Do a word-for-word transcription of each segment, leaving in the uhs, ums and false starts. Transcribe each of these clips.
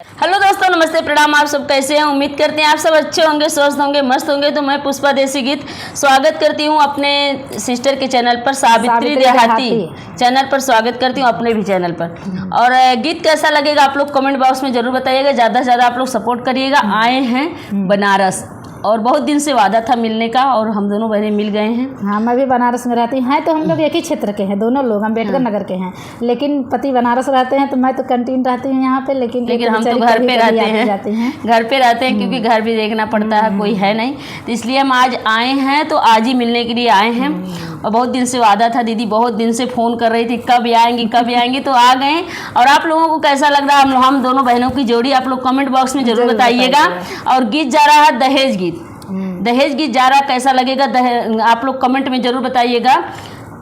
हेलो दोस्तों, नमस्ते, प्रणाम। आप सब कैसे हैं? उम्मीद करते हैं आप सब अच्छे होंगे, स्वस्थ होंगे, मस्त होंगे। तो मैं पुष्पा देसी गीत स्वागत करती हूँ अपने सिस्टर के चैनल पर, सावित्री सावित्री देहाती देहाती। चैनल पर स्वागत करती हूँ, अपने भी चैनल पर। हम्म। और, अ, गीत कैसा लगेगा आप लोग कमेंट बॉक्स में जरूर बताइएगा, ज़्यादा से ज़्यादा आप लोग सपोर्ट करिएगा। हम्म। आए हैं हम्म। बनारस, और बहुत दिन से वादा था मिलने का और हम दोनों बहनें मिल गए हैं। हाँ, मैं भी बनारस में रहती हूँ। हैं तो हम लोग एक ही क्षेत्र के हैं, दोनों लोग अम्बेडकर हाँ। नगर के हैं, लेकिन पति बनारस रहते हैं तो मैं तो कंटिन्यू रहती हूँ यहाँ पे, लेकिन ये लेकिन तो हम तो बेचारी घर कभी पे कभी रहते आती हैं। जाती हैं। घर पे रहते हैं, क्योंकि हम्म। घर भी देखना पड़ता है, हम्म, कोई हम्म। है नहीं, तो इसलिए हम आज आए हैं, तो आज ही मिलने के लिए आए हैं। हम्म। और बहुत दिन से वादा था दीदी, बहुत दिन से फोन कर रही थी, "कब आएंगी, कब आएंगी?" तो आ गए। और आप लोगों को कैसा लग रहा है हम, हम दोनों बहनों की जोड़ी, आप लोग कमेंट बॉक्स में जरूर जरूर बताइएगा। बताइएगा। और गीत जा रहा है दहेज गीत। हम्म। दहेज गीत जा रहा, कैसा लगेगा दहे-, आप लोग कमेंट में जरूर बताइएगा।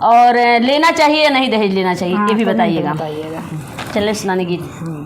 और लेना चाहिए या नहीं दहेज लेना चाहिए, हाँ, ये भी कमेंट में बताइएगा। बताइएगा। चलिए सुनाने गीत। हम्म।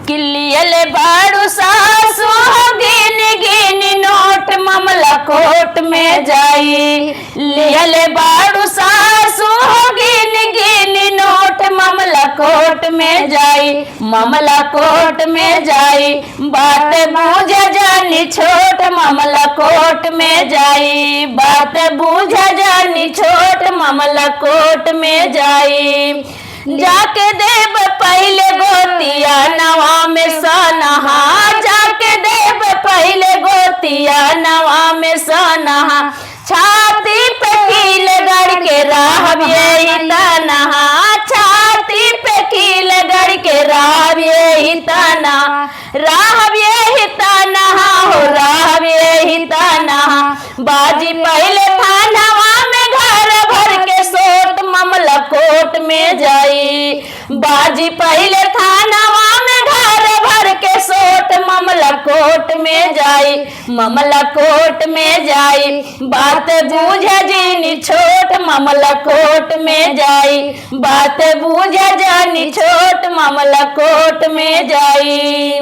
कि लियले बाड़ू सासु हो गिन गिन नोट, मामला कोर्ट में जाई। लियले बाड़ू सासु हो गिन गिन नोट, मामला कोर्ट में जाई, मामला कोर्ट में जाई। बात बूझ जानी छोट, मामला कोर्ट में जाई। बात बूझ जानी छोट, मामला कोर्ट में जाई। जाके देब पहिले गोतिया नवा में सनहा, जाके देब पहिले गोतिया नवा में सनहा। छाती पे कील गड़ के रहब यही तनहा, छाती पे कील गड़ के रहब यही तनहा, रहब यही तनहा हो, रहब यही तनहा। बाजी पहिले थानवा में घर भर के सोट, मामला कोर्ट में जाई। बाजी पहिले थानवा में घर भर के सोट, मामला कोर्ट में जाई, मामला कोर्ट में जाई। बात बूझ जिनी छोट, मामला कोर्ट में जाई। बात बूझ जानी छोट, मामला कोर्ट में जाई।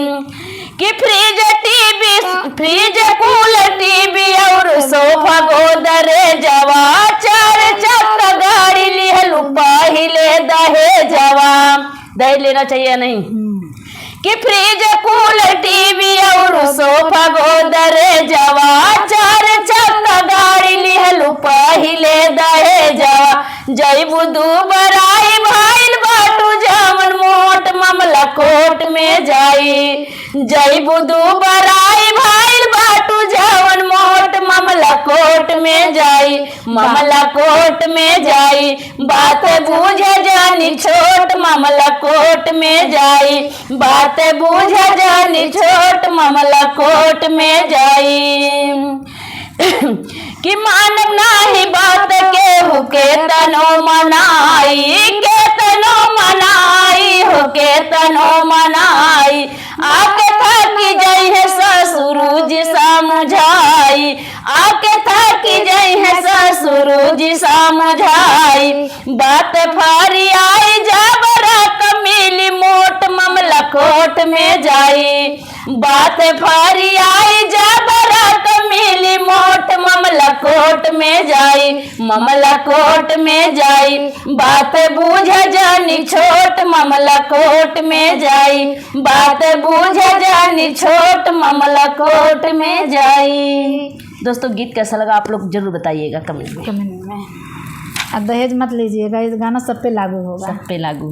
कि फ्रिज, टीवी, फ्रिज, कूलर, टीवी और सोफा, गोदरेजवा, चार चक्का गाड़ी लिहलू पहिले दहेजवा। दहेज लेना चाहिए या नहीं? हम्म। कि फ्रिज, कूलर, टीवी और सोफा, गोदरेजवा, चार चक्का गाड़ी लिहलू पहिले दहेजवा। जइबू दुबराई भइल बाटू जवन मोट, मामला कोर्ट में जाई। जइबू दुबराई भइल बाटू जवन मोट, मामला कोर्ट में जाई, मामला कोर्ट में जाई। बात बूझ जानी छोट, मामला कोर्ट में जाई। बात बूझ जानी छोट, मामला कोर्ट में जाई। कि मानब नाही बात केहू के तनो मनाई, के तनो मनाई हो, के तनो मनाई। आके थकी जइहे ससुर जी समझाई, आके थकी जइहे ससुर जी समझाई। बात फरियाई जब रकम मिली मोट, मामला कोर्ट में जाई। बात फरियाई जब रकम मिली मोट, मामला कोर्ट में जाई, मामला कोर्ट में जाई। बात बूझ जानी छोट, मामला कोर्ट में जाई। बात बूझ जानी छोट, मामला कोर्ट में जाई। दोस्तों, गीत कैसा लगा आप लोग जरूर बताइएगा कमेंट में। कमेंट में। अब दहेज मत लीजिएगा, ये गाना सब पे लागू होगा। सब पे लागू है।